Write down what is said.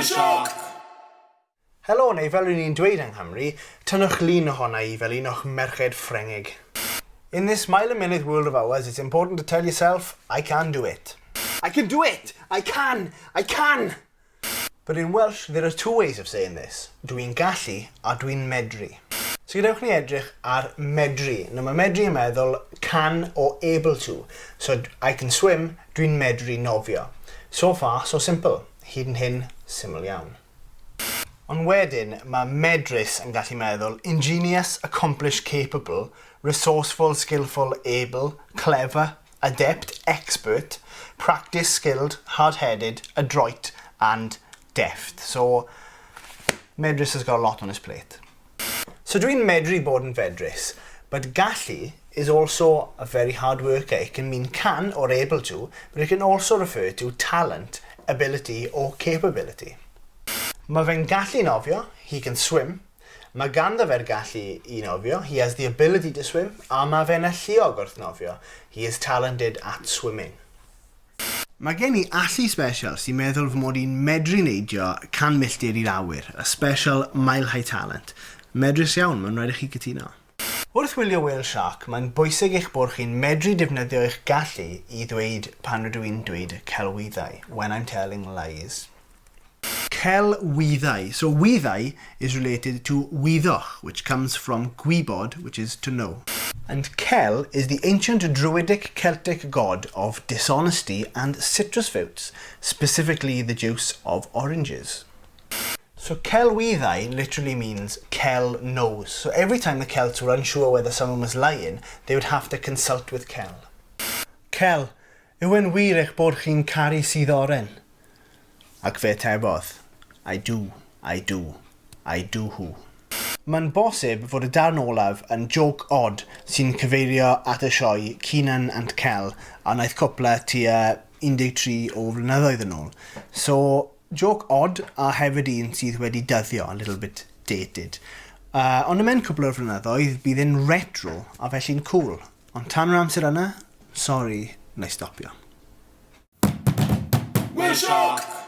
Whale Shark! Helo, neu fel ry'n ni'n dweud yng Nghymru, tynnwch lun ohona i fel un o'ch merched Ffrengig. In this mile-a-minute world of ours, it's important to tell yourself, I can do it. I can do it! I can! I can! But in Welsh, there are two ways of saying this. Dwi'n gallu a dwi'n medru. So gadewch ni edrych ar medru. Nawr mae medru yn meddwl can or able to. So I can swim, dwi'n medru nofio. So far, so simple. Hyd yn hyn, syml iawn. Ond wedyn, mae medrus yn gallu meddwl ingenious, accomplished, capable, resourceful, skillful, able, clever, adept, expert, practised, skilled, hard-headed, adroit and deft. So, medrus has got a lot on his plate. So dwi'n medru bod yn fedrus, but gallu is also a very hard worker. It can mean can or able to, but it can also refer to talent, ability or capability. Mae fe'n gallu nofio, he can swim. Mae ganddo fe'r gallu i nofio, he has the ability to swim, a mae fe'n alluog wrth nofio, he is talented at swimming. Mae gen i allu sbesial sy'n meddwl fy mod i'n medru neidio 100 milltir i'r awyr, a special mile high talent. Medrus iawn, mae'n rhaid i chi gytuno. Wrth wylio Whale Shark, mae'n bwysig eich bod chi'n medru defnyddio eich gallu i ddweud pan rydw i'n dweud celwyddau, when I'm telling lies. Celwyddau. So wyddau is related to wyddoch, which comes from gwybod, which is to know. And Cel is the ancient Druidic Celtic god of dishonesty and citrus fruits, specifically the juice of oranges. So celwyddau literally means Cel knows. So every time the Celts were unsure whether someone was lying, they would have to consult with Cel. Cel, yw e'n wir eich bod chi'n caru sudd oren? Ac fe atebodd, I do, I do, I do who. Mae'n bosib fod y darn olaf yn jôc od sy'n cyfeirio at y sioe Kenan and Kel a wnaeth cwpla tua 13 o flynyddoedd yn ôl. So, jôc od a hefyd un sydd wedi dyddio, a little bit dated. Ond ymhen cwpl o flynyddoedd bydd e'n retro a felly'n cŵl. Ond tan yr amser yna, sori, wna i stopio. Whale Shark!